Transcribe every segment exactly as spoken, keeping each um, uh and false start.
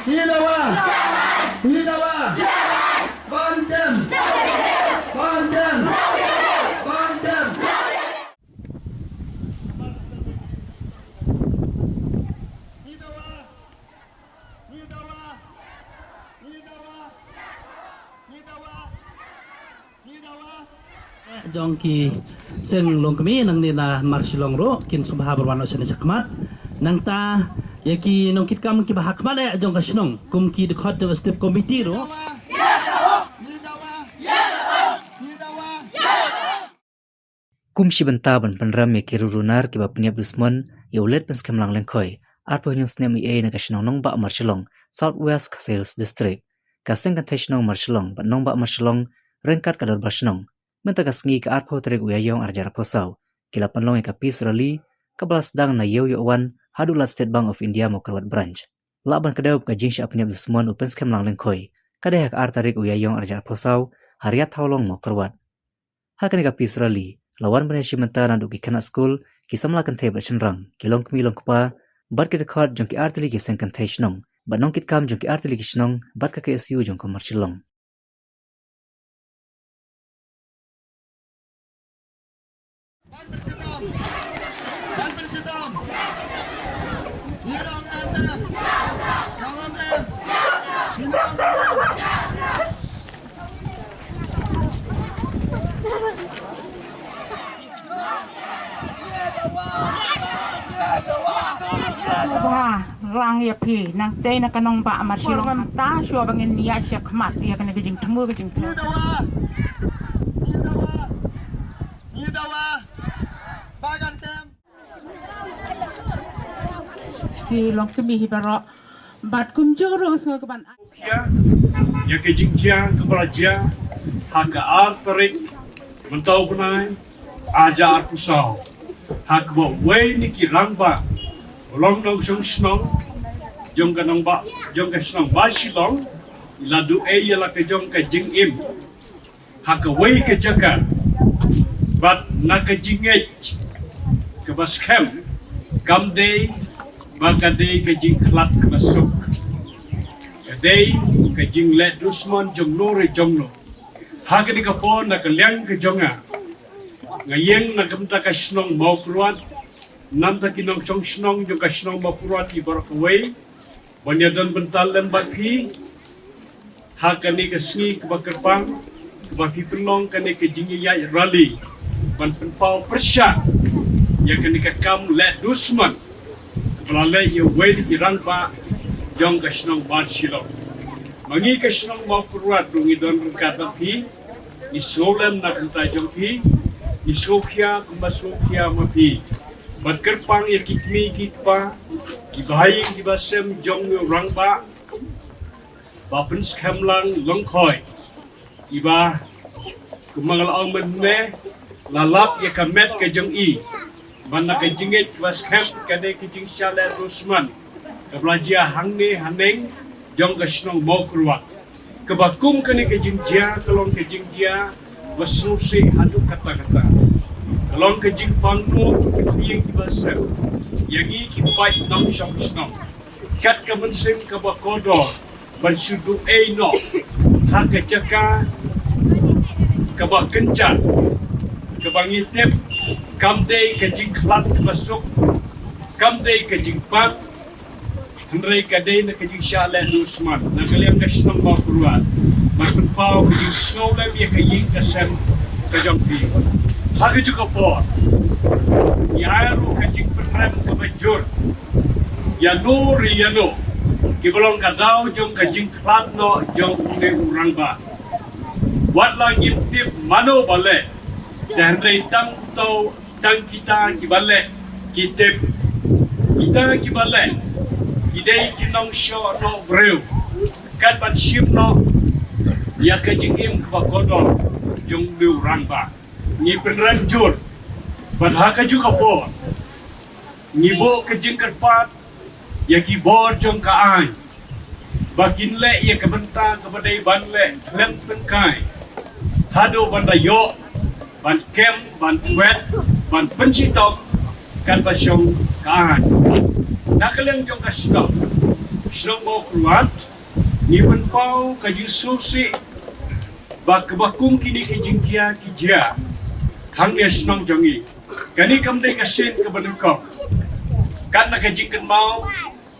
Ngi dawa. Ngi dawa. Ban kem. Ban kem. Ban kem. Jong ki seng longkmie nangne na Marshillong ruh kin sngewbha ban wan noh shane shakhmat. Nangta ïa ki nongkitkam kiba ha khmat eh jong ka shnong kum ki dkhot jong ka step committee ruh. Kum shi bynta ban pynrem ïa ki riewruh nar kiba pynïap dusmon ïa u leit pynskhem lang lyngkhoi arphew hynñiew snem eiei na ka shnong Nongbah Marshillong, South West Khasi Hills District, ka seng kynthei shnong Marshillong bad Nongbah Marshillong ryngkat ka dorbar shnong mynta ka sngi ka arphew tarik u Ïaïong arhajar arphew saw ki la pynlong ïa ka peace rally kaba la sdang na Ïew Ïohwan haduh lad State Bank of India Mawkyrwat Branch. Lah ban kdew ba ka jingshah pynïap dusmon u pynskhem lang lyngkhoi ka dei ha ka ar tarik u Ïaïong arhajar arphew saw ha Riat Thawlong Mawkyrwat. Ha kane ka peace rally la wan ban ïashim bynta naduh ki khynnah skul, ki samla kynthei bad shynrang, ki longkmie longkpa bad ki dkhot jong ki artylli ki seng kynthei shnong bad nongkitkam jong ki artylli ki shnong bad ka K S U jong ka Marshillong. Ba lang ïa phi nangtei na ka Nongbah Marshillong, ta shuwa ba ngin ïaid shakhmat ïa kane ka jingthmu ka jingthmu. Ki longkmie hi baroh bad kumjuh ruh nga sngew ka ban ai. Ïa ka jingjia kaba la jia ha ka ar tarik mynta u bnai arhajar arphew saw ha kaba uwei na ki rangbah u long nongshong shnong jong ka nongbah jong ka shnong Marshillong i la duh ei ïa la ka jong ka jingim ha kawei ka jaka bad na ka jingngeit kaba skhem kam dei ba ka dei ka jingkhlad kaba suk, ka dei ka jingleh dusmon jong no re jong no. Ha kane ka por na ka liang ka jong nga, nga ïeng na ka bynta ka shnong Mawkyrwat, namar ki nongshong shnong jong ka shnong Mawkyrwat ki baroh kawei ban ïadon bynta lem bad phi ha kane ka sngi kaba kyrpang kaba phi pynlong kane ka jingïaid rally ban pynpaw pyrshah ïa kane ka kam leh dusmon kaba la leh ïa uwei na ki rangbah jong ka shnong Marshillong. Ma ngi ka shnong Mawkyrwat ruh ngi don ryngkat bad phi, ngi sngewlem na ka bynta jong phi, ngi sngewkhia kumba sngewkhia ma phi. Bad kyrpang ïa ki kmie ki kpa, ki bahaïing ki basem jong u rangbah ba pynskhem lang lyngkhoi, kiba kumba nga la ong mynne la lap ïa ka met ka jong i. Ban na ka jingngeit kaba skhem ka dei ka jingshah leh dusmon kaba la jia hangne haneng jong ka shnong Mawkyrwat. Kaba kum kane ka jingjia ka long ka jingjia ba sngewsih haduh katta katta. Ka long ka jingpang noh ki bahaïing ki basem ïa ngi ki paid nongshong shnong. Kat ka mynsiem kaba kordor ban shu duh ei noh ha ka jaka kaba kynjat kaba ngi tip kam dei ka jingkhlad kaba suk, kam dei ka jingpang, hynrei ka dei na ka jingshah leh dusmon na ka liang ka shnong Mawkyrwat. Ban pynpaw ka jingsngewlem ïa ka ïing ka sem ka jong phi. Ha kajuh ka por ngi ai ruh ka jingpynrem kaba jur ïa no re ïa no kiba long ka daw jong ka jingkhlad noh jong une u rangbah. Wat la ngim tip mano ba leh, te hynrei tang to tang kita kiba leh ki tip. Kita kiba leh ki dei ki nongshong noh briew kat ban shim noh ïa ka jingim kaba kordor jong une u rangbah. Ngi pynrem jur bad ha kajuh ka por ngi buh ka jingkyrpad ïa ki bor jong ka aiñ ba kin leh ïa ka bynta kaba dei ban leh khlem tyngkai haduh ban da ïoh ban kem ban kwet ban pynshitom katba shong ka aiñ. Na ka liang jong ka shnong Shnong Mawkyrwat, ngi pynpaw ka jingsngewsih ba kaba kum kine ki jingjia ki jia hangne shnong jong ngi. Kane kam dei ka sien kaba nyngkong. Katba ka jingkynmaw,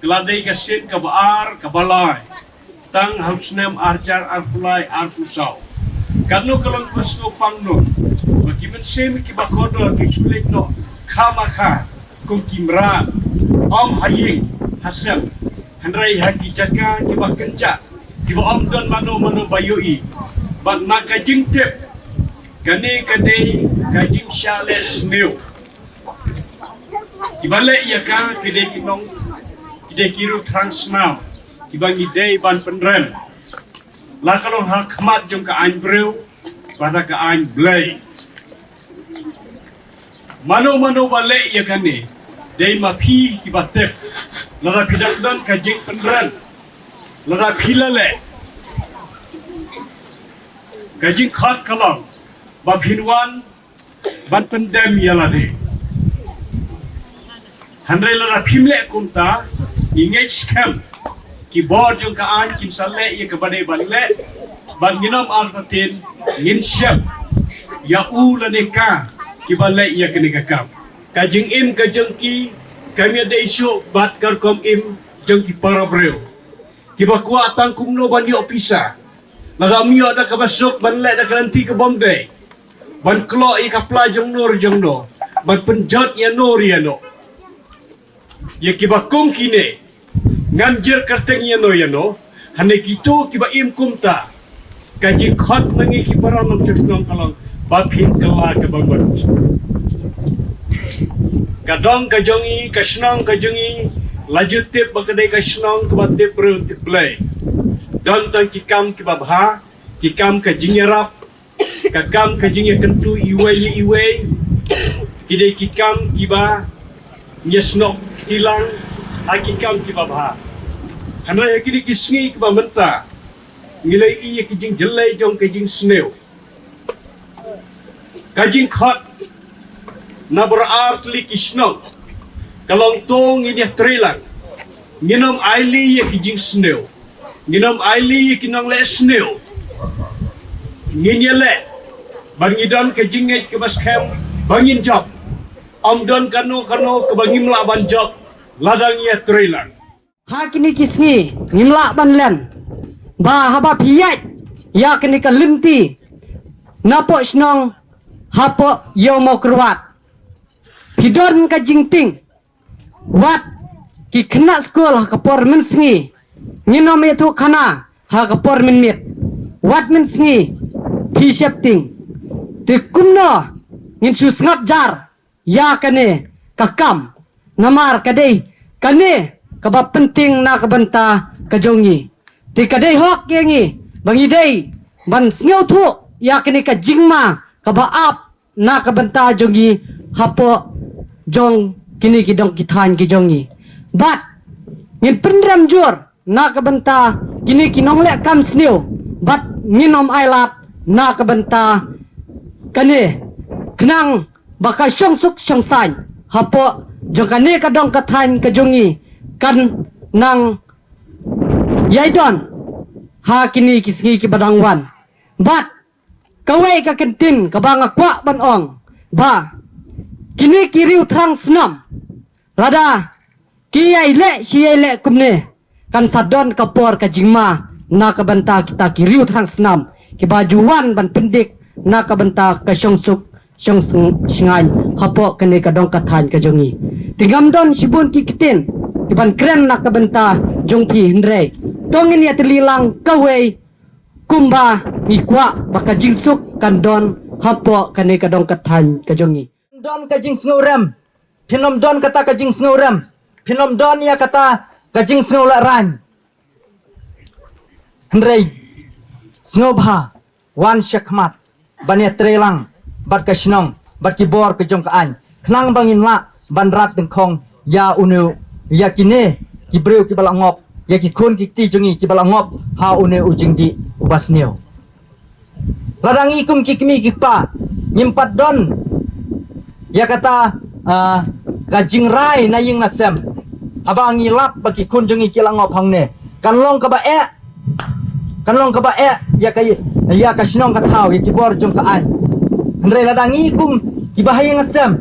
ka la dei ka sien kaba ar, kaba lai, tang ha u snem ar hajar arphew lai arphew saw. Katno ka long kaba sngewpang noh ba ki mynsiem kiba kordor ki shu leit noh kha ma kha kum ki mrad, ym ha ïing ha sem, hynrei ha ki jaka kiba kynjah, kiba ym don mano mano ba ïohi. Bad na ka jingtip, kane ka dei ka jingshah leh sniew. Kiba leh ïa ka ki dei ki nong, ki dei ki riewthrang snam kiba ngi dei ban pynrem, la ka long ha khmat jong ka aiñ briew bad ha ka aiñ Blei. Mano mano ba leh ïa kane, dei ma phi kiba tip. Lada phi dang don ka jingpynrem, lada phi la leh, ka jingkhot ka long ba phin wan ban pyndem ïa lade. Hynrei lada phim leh kumta, ngi ngeit skhem ki bor jong ka aiñ kin sa leh ïa kaba dei ban leh, bad ngin ym artatien, ngin shem ïa u lane ka kiba leh ïa kane ka kam. Ka jingim ka jong ki kam ïadei shuh bad ka rukom im jong ki para briew kiba kwah tang kumno ban ïoh pisa. Lada ym ïoh da kaba suk, ban leh da ka lynti ka bym dei, ban kloh ïa ka pla jongno re jongno, ban pynjot ïano re ïano. Ïa kiba kum kine, ngam jer kyrteng ïano ïano, hynrei kito kiba im kumta, ka jingkhot na ngi ki para nongshong shnong ka long ba phin kylla kaba mut. Ka dong ka jong ngi, ka shnong ka jong ngi, la ju tip ba ka dei ka shnong kaba tip briew tip Blei. Don tang ki kam kiba bha, ki kam ka jingïarap, ka kam ka jingïakyntu iwei ïa iwei, ki dei ki kam kiba ngi snoh kti lang ha ki kam kiba bha. Hynrei ha kine ki sngi kiba mynta, ngi la ïohi ïa ki jingjyllei jong ka jingsniew. Ka jingkhot na baroh ar tylli ki shnong ka long to ngin ïatreilang. Ngin ym ailad ïa ki jingsniew, ngin ym ailad ïa ki nongleh sniew. Ngin ïaleh bad ngi don ka jingngeit kaba skhem ba ngin jop. Ym don kano kano kaba ngim lah ban jop lada ngi ïatreilang. Ha kine ki sngi ngim lah ban len ba haba phi ïaid ïa kane ka lynti napoh shnong hapoh ïew Mawkyrwat, phi don ka jingtieng, wat ki khynnah skul ha ka por mynsngi, ngin ym ïathuh khana ha ka por mynmiet, wat mynsngi phi sheptieng. Te kumno ngin shu sngap jar ïa kane ka kam, namar ka dei kane kaba pyntieng na ka bynta ka jong ngi. Te ka dei hok ïa ngi ba ngi dei ban sngewthuh ïa kane ka jingma kaba ap na ka bynta jong ngi hapoh jong kine ki dong ki thaiñ ki jong ngi. Bad ngin pynrem jur na ka bynta kine ki nongleh kam sniew, bad ngin ym ailad na ka bynta kane, khnang ba ka shongsuk shongsaiñ hapoh jong kane ka dong ka thaiñ ka jong ngi kan nang ïai don ha kine ki sngi kiba dang wan. Bad kawei ka kyntien kaba nga kwah ban ong ba kine ki riewthrang snam, lada ki ïai leh shi ïai leh kumne, kan sa don ka por ka jingma na ka bynta kita ki riewthrang snam kiba ju wan ban pyndik na ka bynta ka shongsuk shong sng- shngaiñ hapoh kane ka dong ka thaiñ ka jong ngi. Te ngam don shibun ki ktien kiban kren na ka bynta jong phi, hynrei to ngin ïatylli lang kawei kumba ngi kwah ba ka jingsuk kan don hapoh kane ka dong ka thaiñ ka jong ngi. Don ka jingsngewrem, phin ym don kata ka jingsngewrem, phin ym don ïa kata ka jingsngewlehrain. Hynrei sngewbha wan shakhmat ban ïatreilang bad ka shnong bad ki bor ka jong ka aiñ, khnang ba ngin lah ban rat dyngkhong ïa une, ïa kine ki briew kiba la ngop, ïa ki khun ki kti jong ngi kiba la ngop ha une u jingdih uba sniew. Lada ngi kum ki kmie ki kpa ngim pat don ïa kata, ah, ka jingrai na ïing na sem, Haba ngi lap ba ki khun jong ngi ki la ngop hangne, kan long kaba eh, kan long kaba eh ïa ka, ïa ka shnong ka thaw, ïa ki bor jong ka aiñ. Hynrei lada ngi kum kiba ha ïing ha sem,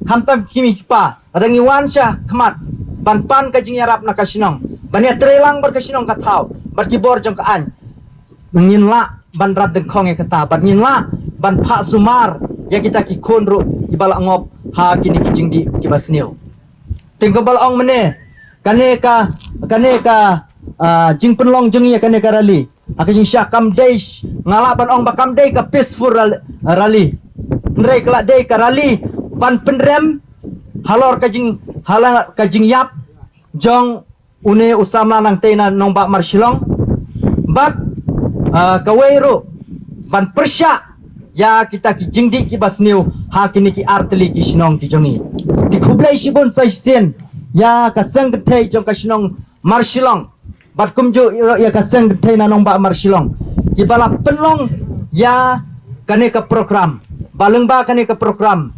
khamtam ki kmie ki kpa, lada ngi wan sha khmat ban pan ka jingïarap na ka shnong, ban ïatreilang bad ka shnong ka thaw bad ki bor jong ka aiñ, ngin lah ban rat dyngkhong ïa kata, bad ngin lah ban phah sumar ïa kita ki khun ruh kiba la ngop ha kine ki jingdih kiba sniew. Te kumba la ong mynne, kane ka, kane ka, ah, jingpynlong jong ngi ïa kane ka rally, ha ka jingshisha kam dei, nga lah ban ong ba kam dei ka peaceful rally, rally. Hynrei ka la dei ka rally ban pynrem halor ka jing, halor ka jingïap jong une u samla Nangtei na nongbah Marshillong. Bad, ah, kawei ruh ban pyrshah ïa kita ki jingdih kiba sniew ha kine ki artylli ki shnong ki jong ngi. Te khublei shibun sa shisien ïa ka seng kynthei jong ka shnong Marshillong, bad kumjuh ruh ïa ka seng kynthei na nongbah Marshillong, kiba la pynlong ïa kane ka program. Ba lyngba kane ka program,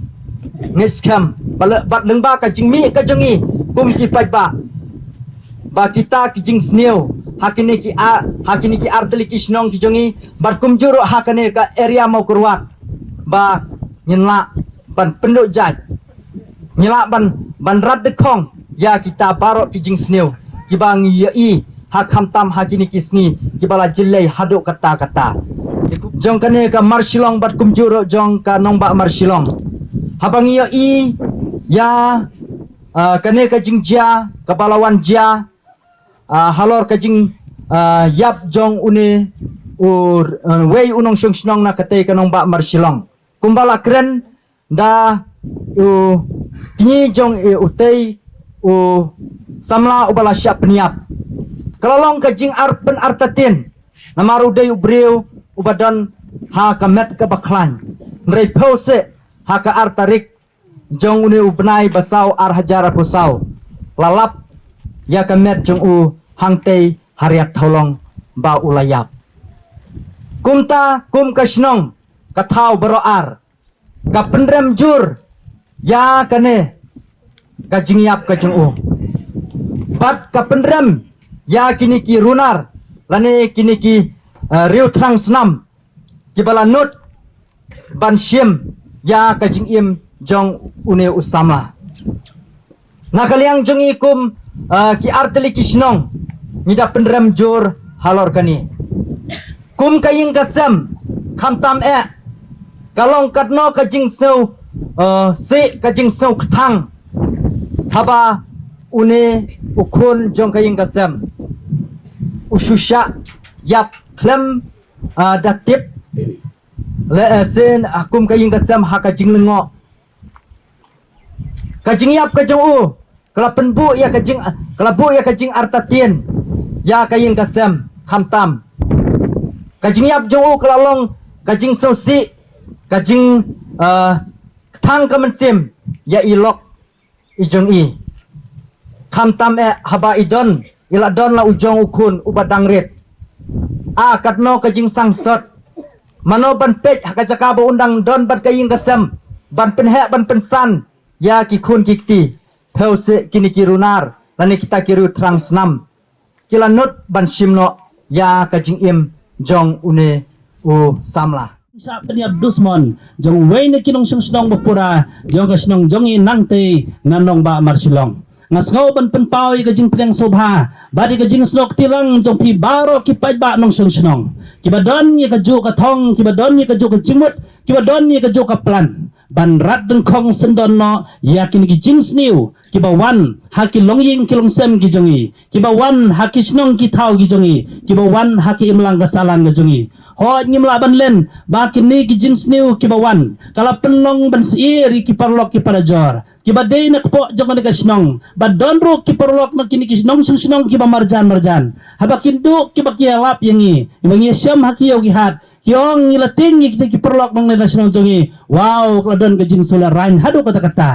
ngi skhem ba la, bad lyngba ka jingmih ka jong ngi kum ki paidbah, ba kita ki jingsniew ha kine ki a, ha kine ki artylli ki shnong ki jong ngi, bad kumjuh ruh ha kane ka area Mawkyrwat, ba ngin lah ban pynduh jait, ngi lah ban, ban rat dyngkhong ïa kita baroh ki jingsniew kiba ngi ïohi ha, khamtam ha kine ki sngi kiba la jyllei haduh katta katta. Jong kane ka Marshillong bad kumjuh ruh jong ka nongbah Marshillong, haba ngi ïohi ïa, ah, kane ka jingjia kaba la wan jia, ah, halor ka jing, ah, ïap jong une u, ah, wei u nongshong shnong na katei ka nongbah Marshillong. Kumba la kren da u kñi jong, eh, utei u samla uba la shah pynïap, ka la long ka jingartatien, namar u dei u briew uba don ha ka met kaba khlaiñ. Hynrei phew seh ha ka ar tarik jong une u bnai ba saw, ar hajar arphew saw, la lap ïa ka met jong u hangtei ha Riat Thawlong ba u la ïap. Kumta kum ka shnong ka thaw baroh ar ka pynrem jur ïa kane ka jingïap ka jong u, bad ka pynrem ïa kine ki runar lane kine ki, eh, riewthrang snam kiba la nud ban shim ïa ka jingim jong une u samla. Na ka liang jong ngi kum, ah, ki artylli ki shnong, ngi da pynrem jur halor kane. Kum ka ïing ka sem, khamtam eh ka long katno ka jingsngew, ah, sih, ka jingsngew kthang, haba une u khun jong ka ïing ka sem u shu shah ïap khlem, ah, da tip lehse, ah, kum ka ïing ka sem ha ka jinglyngngoh. Ka jingïap ka jong u ka la pynbuh ïa ka jing, ka la buh ïa ka jingartatien ïa ka ïing ka sem, khamtam ka jingïap jong u ka la long ka jingsngewsih, ka jing, ah, kthang ka mynsiem ïa i lok i jong i. Khamtam eh haba i don, i la don la u jong u khun uba dang rit. Ah, katno ka jingsangsot. Mano ban peit ha ka jaka ba un dang don bad ka ïing ka sem ban pynheh ban pynsan ïa ki khun ki kti. Phew seh kine ki runar lane kita ki riewthrang snam ki la nud ban shim noh ïa ka jingim jong une u samla. Shah pynïap dusmon jong uwei na ki nongshong shnong ba pura jong ka shnong jong i Nangtei na nongbah Marshillong. Nga sngew ban pynpaw ïa ka jingpdiang sngewbha bad ïa ka jingsnoh kti lang jong phi baroh ki paidbah nongshong shnong kiba don ïa ka juh ka thong, kiba don ïa ka juh ka jingmut, kiba don ïa ka juh ka plan ban rat dyngkhong syndon noh ïa kine ki jingsniew kiba wan ha ki longïing ki longsem ki jong i, kiba wan ha ki shnong ki thaw ki jong i, kiba wan ha ki imlang ka sahlang ka jong i. Hooid, ngim lah ban len ba kine ki jingsniew kiba wan ka la pynlong ban syier ïa ki paralok ki parajor kiba dei na kpoh jong kane ka shnong, ba don ruh ki paralok na kine ki shnong shnong shnong kiba marjan marjan, haba kin duh kiba ki ïalap ïa ngi, ba ngi ïashem ha ki ïew ki hat, ki ong ngi la tieng ïa kita ki paralok nong na shnong jong ngi. Wow, ka la don ka jingsngewlehraiñ haduh katta katta.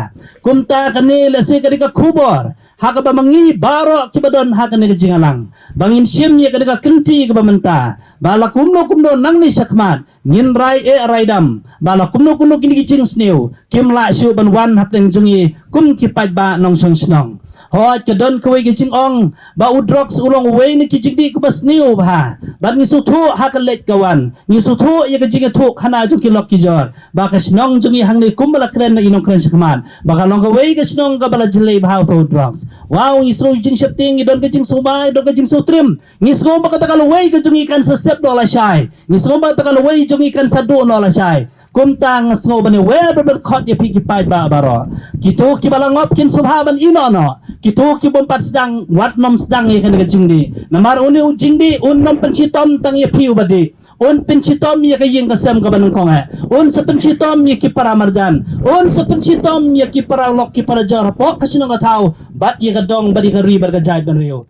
Kumta kane lehse ka dei ka khubor ha kaba ma ngi baroh kiba don ha kane ka jingïalang ba ngin shim ïa kane ka kynti kaba mynta, ba la kumno kumno nangne shakhmat ngin rai eh rai dam, ba la kumno kumno kine ki jingsniew kim lah shuh ban wan hapdeng jong ngi kum ki paidbah nongshong shnong. Hooid, ka don kawei ka jingong ba u drugs u long uwei na ki jingdih kaba sniew bha. Bad ngi sngewthuh ha ka leit ka wan, ngi sngewthuh ïa ka jingïathuh khana jong ki lok ki jor, ba ka shnong jong ngi hangne kumba la kren na i nongkren shakhmat, ba ka long kawei ka shnong kaba la jlei bha uta u drugs. Wow, ngi sngew jingsheptieng, ngi don ka jingsngewbha, ngi don ka jingsngewtriem. Ngi sngew ba kata ka lawei ka jong ngi kan sa sep noh lashai. Ngi sngew ba kata ka lawei jong ngi kan sa duh noh lashai. Kumta nga sngew ban ïa wer bad ban khot ïa phi ki paidbah baroh. Kito kiba la ngop kin sngewbha ban ïeh noh noh. Kito ki bym pat sdang, wat nym sdang ïa kane ka jingdih. Namar une u jingdih un nym pynshitom tang ïa phi uba dih. Un pynshitom ïa ka ïing ka sem kaba nyngkong eh. Un sa pynshitom ïa ki para marjan. Un sa pynshitom ïa ki para lok ki para jor hapoh ka shnong ka thaw, bad ïa ka dong, bad ïa ka ri, bad ka jaitbynriew.